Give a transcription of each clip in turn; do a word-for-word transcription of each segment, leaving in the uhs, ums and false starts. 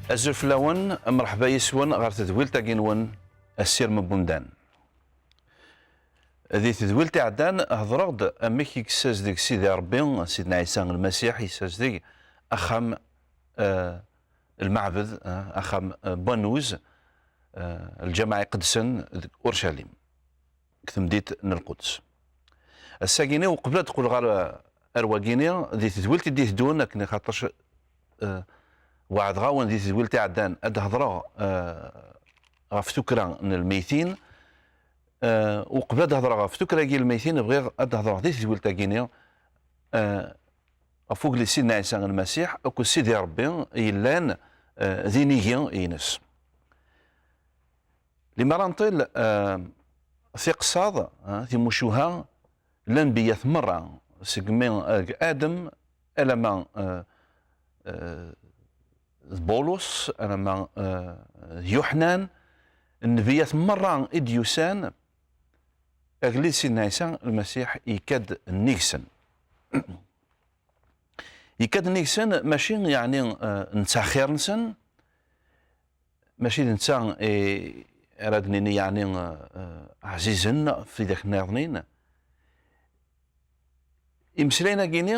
Azul fell-awen, mreḥba yis-wen ɣer tedwilt-agi-nwen, Asirem n Wemdan. Di tedwilt iɛeddan, hedreɣ-d amek i yessazdeg Sidi Ṛebbi, Sidna Ɛisa Lmasiḥ, yessazdeg axxam, eh, lmeɛbed, eh, axxam, eh, n wannuz, eh, lǧameɛ iqedsen deg Urcalim, deg temdint n Lquds. Ass-agi-ni, uqbel ad d-qqleɣ ɣer, ar wagini, di tedwilt i d-iteddun, akken xaṭerc, eh, weɛdeɣ-awen di tedwilt iɛeddan ad d-hedreɣ, eh, ɣef tukra n lmeytin. Eh, uqbel ad d-hedreɣ ɣef tukra-agi n lmeytin, bɣiɣ ad d-hedreɣ di tedwilt-agi-ni, eh, ɣef ugellid Sidna Ɛisa Lmasiḥ akked Sidi Ṛebbi yellan, eh, d inigi-ines. Limer ad nṭil, eh, tiqṣaḍ, eh, timucuha, lanbiyat merra, segmi, eh, deg Adem, alamma, eh, eh, d Bulus, alamma, eh, d Yuḥnan, nnbiyat merra i d-yusan, agellid Sidna Ɛisa Lmasiḥ yekka-d nnig-sen. Yekka-d nnig-sen, mačči, yeɛni, eh, netta xir-nsen, mačči d netta, eh, ara d-nini, yeɛni, eh, eh, ɛzizen ɣef widak nniḍen. Imeslayen-agi-ni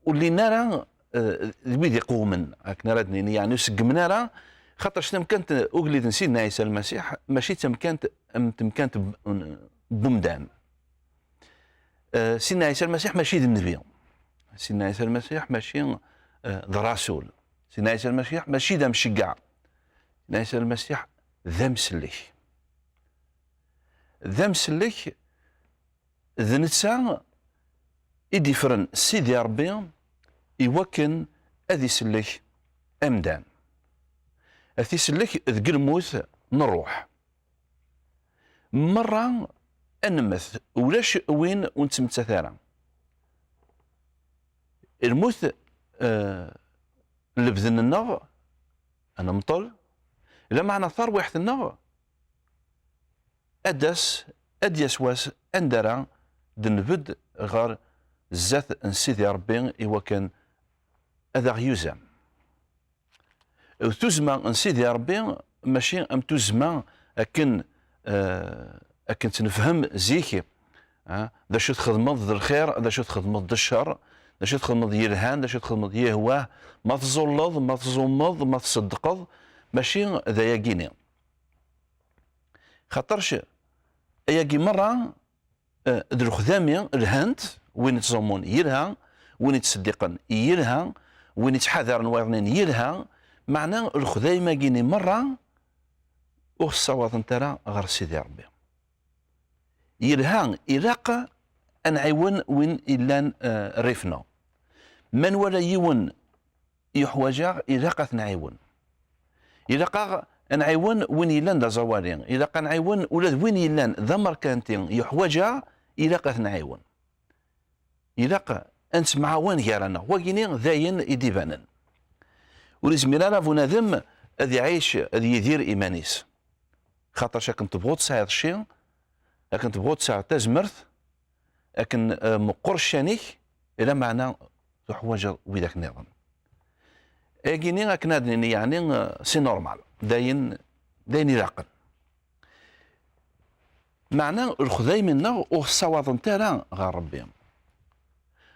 ur llin ara, eh, d wid iqewmen, akken ara d-nini, yeɛni ur seggmen ara, xaṭer tamkant ugellid n Sidna Ɛisa Lmasiḥ mačči d tamkant am temkant n, n wemdan. Eh, Sidna Ɛisa Lmasiḥ mačči d nnbi. Sidna Ɛisa Lmasiḥ mačči, eh, d rasul. Sidna Ɛisa Lmasiḥ mačči d amceggeɛ. Sidna Ɛisa Lmasiḥ d amsellek. D amsellek, d netta i d-ifren Sidi Ṛebbi i wakken ad isellek amdan. Ad t-isellek deg lmut n ṛṛuḥ. Merra ad nemmet, ulac win ur nettmettat ara. Lmut, eh, lebden-nneɣ, ad nemṭel, lameɛna tarwiḥt-nneɣ ad d-tas, ad d-yas wass anda ara d-nbedd ɣer zdat n Sidi Ṛebbi i wakken ad aɣ-yuzam. D tuzzma n Sidi Ṛebbi, mačči am tuzzma akken, eh, akken tt-nefhem zik, ah, d acu txedmeḍ d lxir, d acu txedmeḍ d ccer, d acu txedmeḍ yelhan, d acu txedmeḍ yehwah, ma tẓulleḍ, ma tẓummeḍ, ma tṣeddqeḍ, mačči d ayagi-ni. Xaṭerc ayagi merra, eh, d lexdami lhant, win ittẓummun yelha, win ittseddiqen yelha, win ittḥadaren wayeḍnin yelha, meɛna lexdayem-agi-ni merra ur ssawaḍent ara ɣer Sidi Ṛebbi. Yelha, ilaq ad nɛiwen win illan, eh, rrif-nneɣ. Ma nwala yiwen yuḥwaǧ-aɣ, ilaq ad t-nɛiwen. Ilaq-aɣ ad nɛiwen win yellan d aẓawali. Ilaq ad nɛiwen ula d win yellan d amerkanti yuḥwaǧ-aɣ, ilaq ad t-nɛiwen. Ilaq ad nettemɛawan gar-aneɣ. Wagini d ayen i d-ibanen. Ur izmir ara bunadem ad iɛic, ad yidir iman-is. Xaṭerc akken tebɣuḍ tesɛiḍ cci, akken tebɣuḍ tesɛiḍ tazmert, akken, eh, meqqer ccan-ik, lameɛna tuḥwaǧeḍ widak nniḍen. Ayagi-ni akken ad nini, yeɛni, eh, c'est normal, d ayen, d ayen ilaqen. Meɛna lexdayem-nneɣ ur ssawaḍent ara ɣer Ṛebbi.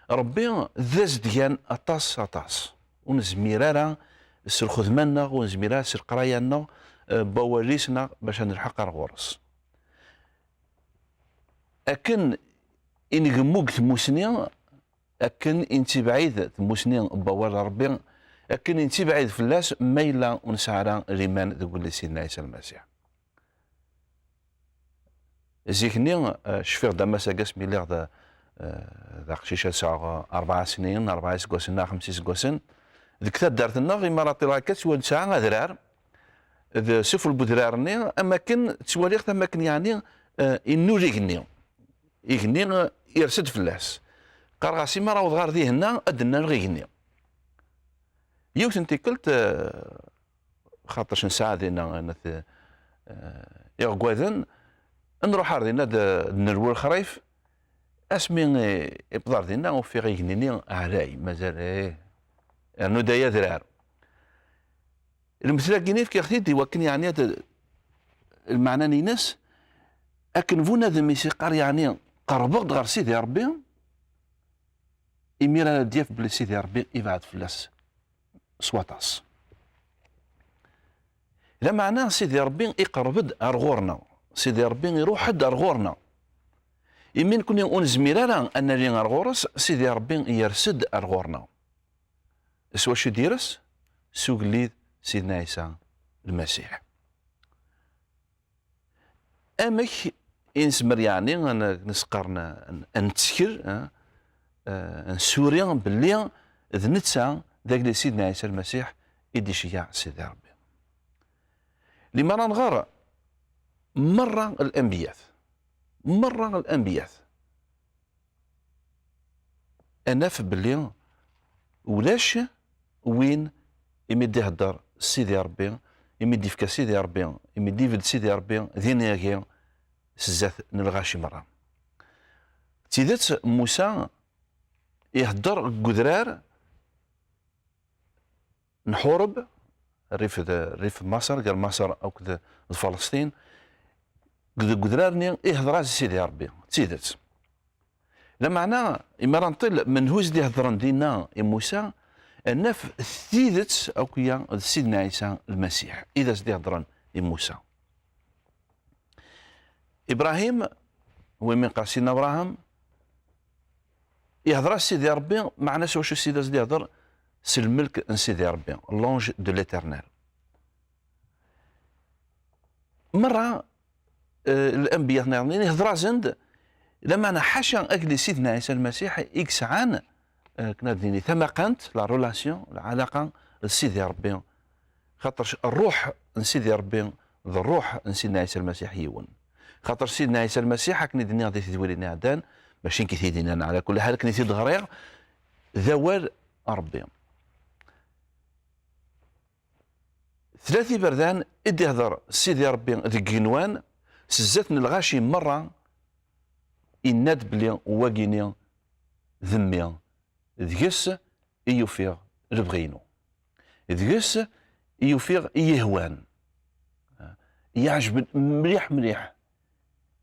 Ṛebbi d azedgan aṭas, aṭas. Ur nezmir ara s lxedma-nneɣ, ur nezmir ara s leqraya-nneɣ, eh, n wawal-is neɣ bac ad nelḥeq ar ɣur-s. Akken i ngemmu deg tmusni, akken i nettibɛid tmusni n wawal n Ṛebbi, akken i nettibɛid fell-as ma yella ur nesɛi ara liman deg ugellid Sidna Ɛisa Lmasiḥ. Zik-nni, eh, cfiɣ-d am ass-agi asmi lliɣ d, eh, d aqcic, ad sɛuɣ rebɛa snin, rebɛa iseggasen neɣ xemsa iseggasen. Deg taddart-nneɣ, imi ara ṭṭileɣ akka, ttwal-, tesɛa adrar, d sufell n wedrar-nni, am akken ttwaliɣ-t am akken, yeɛni, eh, innul igenni. Igenni, eh, ires-d fell-as. Qqareɣ-as, imi ara awḍeɣ ɣer dihenna, ad d-nnaleɣ igenni. Yiwet n tikkelt, eh, xaṭerc nesɛa dinna, eh, iɣeggaden, nruḥ ar dinna ad d-, ad d-nelwi lexrif. Asmi i, i wwḍeɣ ar dinna, ufiɣ igenni-nni ɛlay, mazal, eh, rnu-d ay adrar. Lemtel-agi-nni fkiɣ-t-id i wakken, yeɛni, ad, lmeɛna-ines, akken bunadem i s-iqqar, yeɛni, qerrbeɣ-d ɣer Sidi Ṛebbi, imir ara d-yaf belli Sidi Ṛebbi ibɛed fell-as s waṭas. Lameɛna Sidi Ṛebbi iqerreb-d ar ɣur-neɣ, Sidi Ṛebbi iṛuḥ-d ar ɣur-neɣ. Imi nekni ur nezmir ara ad nali ar ɣur-s, Sidi Ṛebbi yers-d ar ɣur-neɣ. S wacu i d-ires? S ugellid Sidna Ɛisa Lmasiḥ. Amek i nezmer, yeɛni, ad n-, nesqer, n-, n-, ad nettkel, eh, eh, ad nsuri belli d netta, d agellid Sidna Ɛisa Lmasiḥ, i d-iceyyeɛ Sidi Ṛebbi? Limer ad nɣer merra lanbiyat, merra lanbiyat, ad naf belli ulac win imi d-ihedder Sidi Ṛebbi, imi d-ifka Sidi Ṛebbi, imi d-ibedd Sidi Ṛebbi d inigi s zdat n lɣaci merra. D tidet, Musa ihedder deg udrar n Ḥureb, rrif d, rrif n Maṣer, gar Maṣer akked d Falesṭin, deg udrar-nni ihder-as Sidi Ṛebbi, d tidet. Lameɛna, imi ara nṭil menhu i s-d-iheddren dinna i Musa, ad naf d tidet akk-ya d Sidna Ɛisa Lmasiḥ i d as-d-iheddren i Musa. Ibrahim, win mi neqqar Sidna Abraham, ihder-as Sidi Ṛebbi, meɛna s wacu Sidi as-d-ihder? S lmelk n Sidi Ṛebbi, l'ange de l'Éternel. Merra, eh, lanbiyat nniḍen, ihder-asen-d, lameɛna ḥaca agellid Sidna Ɛisa Lmasiḥ i yesɛan, eh, akken ad d-nini, tamaqant, la relation, lɛalaqa d Sidi Ṛebbi. Xaṭerc ṛṛuḥ n Sidi Ṛebbi d ṛṛuḥ n Sidna Ɛisa Lmasiḥ yiwen. Xaṭer Sidna Ɛisa Lmasiḥ, akken i d-nniɣ di tedwilin iɛeddan, mačči nekk i t-id-yennan, ɛla kulli ḥal, akken i t-id-ɣriɣ, d awal n Ṛebbi. Tlata iberdan i d-ihder Sidi Ṛebbi deg igenwan, s zdat n lɣaci merra, yenna-d belli wagini d mmi, deg-s i yufiɣ lebɣi-inu. Deg-s i yufiɣ i yihwan. Yeɛjeb mliḥ, mliḥ.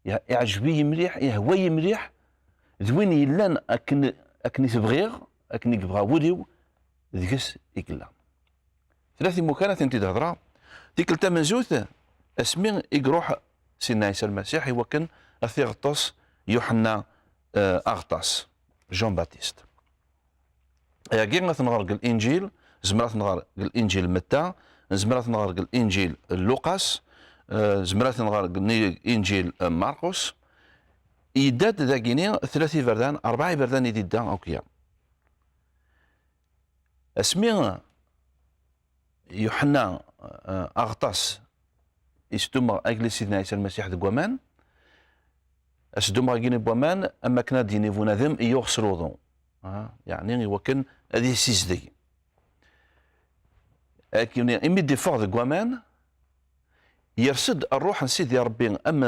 Ye-, iɛjeb-iyi mliḥ, yehwa-yi mliḥ. D win yellan akken, akken i t-bɣiɣ, akken i yebɣa wul-iw, deg-s i yella. Tlata imukan ad tent-id-hedreɣ. Tikkelt tamenzut, asmi i iruḥ Sidna Ɛisa Lmasiḥ i wakken ad t-iɣeṭṭes Yuḥenna, eh, Aɣeṭṭas, Jean Baptiste. Ayagi ad t-nɣer deg Linǧil, nezmer ad t-nɣer deg Linǧil Metta, nezmer ad t-nɣer deg Linǧil Luqas, eh, nezmer ad t-nɣer deg Linǧil, eh, Marqus. Yedda-d dagini tlata iberdan, rebɛa iberdan i d-idda akya. Asmi Yuḥenna, eh, Aɣeṭṭas, isdummeɣ agellid Sidna Ɛisa Lmasiḥ deg waman, asdummeɣ-agi n waman, am akken ad d-yini bunadem, yuɣ s luḍu. Ah, yeɛni i wakken ad yessizdeg. Akken imi d-iffeɣ deg waman, yers-d ṛṛuḥ n Sidi Ṛebbi am,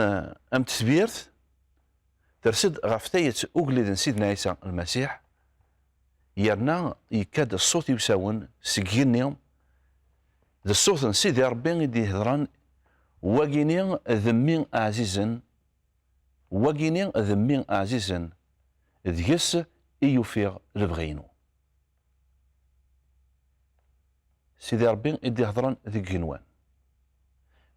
am tetbirt, ters-d ɣef tayet ugellid n Sidna Ɛisa Lmasiḥ, yerna yekka-d ṣṣut iwsawen seg igenni, d ṣṣut n Sidi Ṛebbi i d-ihedṛen: "Wagini d mmi ɛzizen, wagini d mmi ɛzizen, deg-s i yufiɣ lebɣi-inu." Sidi Ṛebbi i d-ihedṛen deg igenwan.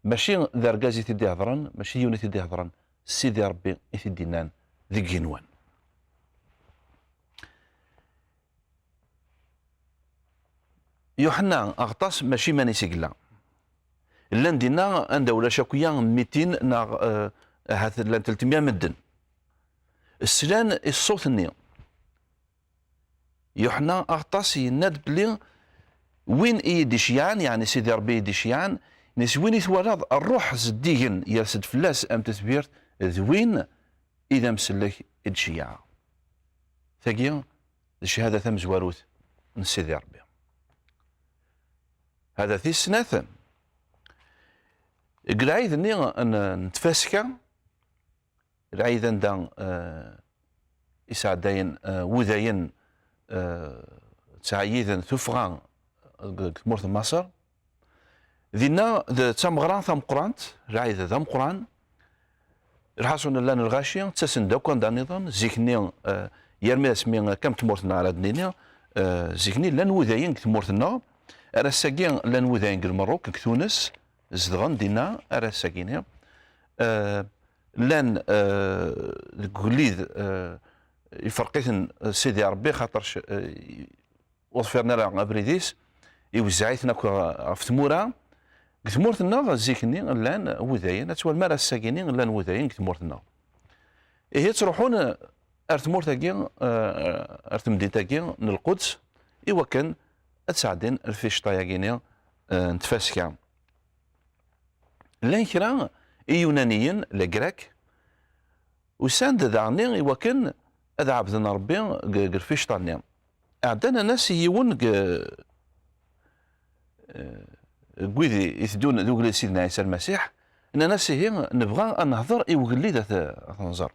Mačči d argaz i t-id-ihedṛen, mačči d yiwen i t-id-ihedṛen, Sidi Ṛebbi i t-id-innan deg igenwan. Yuḥenna Aɣeṭṭas mačči iman-is i yella. Llan dinna anda ulac akya mitin neɣ, eh, ahat llan telt mya medden. Slan i ṣṣut-nni. Yuḥenna Aɣeṭṭas yenna-d belli win i yi-d-iceyyɛen, yeɛni Sidi Ṛebbi i yi-d-iceyyɛen, nis win i twalaḍ ṛṛuḥ zeddigen yers-d fell-as am tetbirt, d win i d amsellek i d-ceyyɛeɣ. Tagi d cchada tamezwarut n Sidi Ṛebbi. Hada tis snat. Deg lɛid-nni n, n tfaska, lɛid anda, eh, i sɛeddayen, eh, wudayen, eh, ttɛeyyiden tuffɣa deg, deg tmurt n Maṣer. Dinna d tameɣra tameqqrant, lɛid d ameqqran. Lḥaṣun, llan lɣaci ttasen-d akk anda nniḍen, zik-nni, eh, yermi d asmi akka am tmurt-nneɣ ara d-nini, eh, zik-nni llan wudayen deg tmurt-nneɣ, ar ass-agi llan wudayen deg Lmerruk, deg Tunes, zedɣen dinna, ar ass-agi-nni. Eh, llan, eh, deg ugellid, eh, iferq-iten Sidi Ṛebbi, xaṭer, eh, ur ḍfiren ara abrid-is, iwezzeɛ-iten akk ɣef tmura. Deg tmurt-nneɣ, zik-nni llan wudayen, ad twalem ar ass-agi-nni llan wudayen deg tmurt-nneɣ. Ihi ttruḥun ar tmurt-agi, eh, ar temdint-agi n Lquds, i wakken ad sɛeddin lficṭa-agi-nni, eh, n tfaska. Llan kra Iyunaniyen, les Grecs, usan-d daɣen i wakken ad ɛebden Ṛebbi deg, deg lficṭa-nni. Ɛeddan, nnan-as i yiwen deg, eh, deg wid i, iteddun d ugellid Sidna Ɛisa Lmasiḥ, nnan-as: "Ihi, nebɣa ad nehder i ugellid ad t-, ad t-nẓer."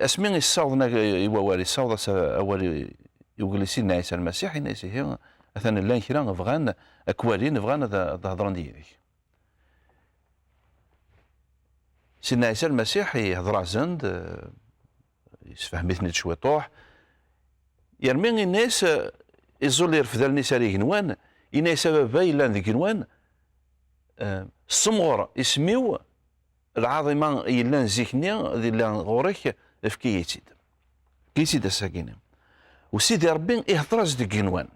Asmi yessaweḍ nag-, i wawal, yessaweḍ-as awal i, i ugellid Sidna Ɛisa Lmasiḥ, yenna-as: "Ihi, atan llan kra bɣan ad k-walin, bɣan ad, ad hedren yid-k." Sidna Ɛisa Lmasiḥ ihder-asen-d, eh, yessefhem-iten-id cwiṭuḥ. Yermi yenna-as, eh, iẓul irfed allen-is ar igenwan, yenna-as: "A Baba yellan deg igenwan, eh, ssemɣer isem-iw, lɛaḍima yellan zik-nni d yellan ɣur-k, efk-iyi-tt-id. Efk-iyi-tt-id ass-agi-nni." U Sidi Ṛebbi ihder-as deg igenwan.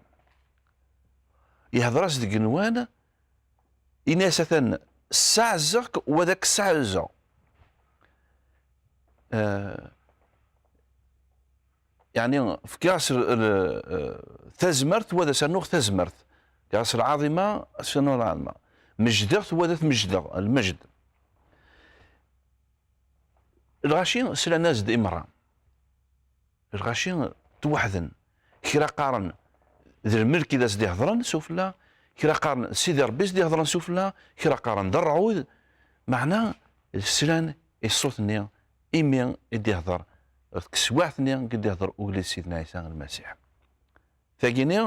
Ihder-as deg igenwan, ini-as: "Atan ssaɛzeɣ-k, wa d ak-ssaɛzeɣ." Eh, yeɛni, fkiɣ-as l-, l-, eh, tazmert, wa d as-rnuɣ tazmert. Fkiɣ-as lɛaḍima, as-rnuɣ lɛaḍima. Mejdeɣ-t, wa d at-mejdeɣ, lmejd. Lɣaci slan-as-d i merra. Lɣaci tweḥden. Kra qqaren d lmelk i d as-d-ihedren sufella, kra qqaren d Sidi Ṛebbi i s-d-ihedren sufella, kra qqaren d ṛṛɛud. Meɛna slan i ṣṣut-nni imi i d-ihder, deg teswiɛt-nni i d-ihder ugellid Sidna Ɛisa Lmasiḥ. Tagini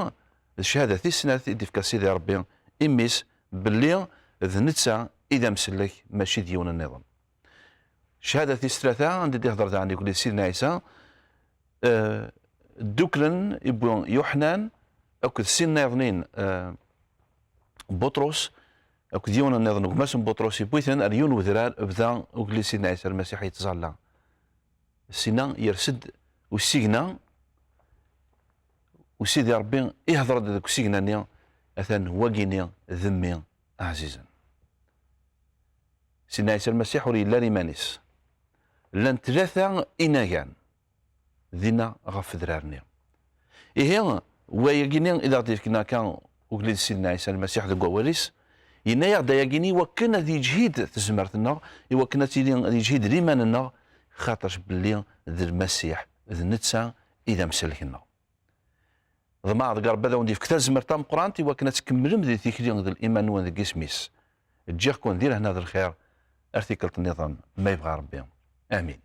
d cchada tis snat i d-ifka Sidi Ṛebbi i mmi-s, belli d netta i d amsellek, mačči d yiwen nniḍen. Cchada tis tlata, anda i d-ihder daɣen ugellid Sidna Ɛisa, eh, dduklen, iwwi Yuḥnan akked sin nniḍen, eh, Buṭrus, akked yiwen nniḍen n gma-s n Buṭrus, iwwi-ten ar yiwen wedrar, bda ugellid Sidna Ɛisa Lmasiḥ yettẓalla. Sina yers-d usigna, u Sidi Ṛebbi ihder-d deg usigna-nni: "Atan wagini d mmi ɛzizen." Sidna Ɛisa Lmasiḥ ur yelli ara iman-is. Llan tlata inagan dinna ɣef wedrar-nni. Ihi, wayagini i d aɣ-d-yefken akka ugellid Sidna Ɛisa Lmasiḥ deg wawal-is, yenna-yaɣ-d ayagini i wakken ad yeǧhid tezmert-nneɣ, i wakken ad tili, ad yeǧhid liman-nneɣ, xaṭer belli d Lmasiḥ, d netta i d amsellek-nneɣ. Ḍemɛeɣ deg Ṛebbi ad awen-d-yefk tazmert tameqqrant i wakken ad tkemmlem di tikli d liman-nwen deg isem-is. Ǧǧiɣ-ken di lehna d lxir, ar tikkelt nniḍen, ma yebɣa Ṛebbi. Amin.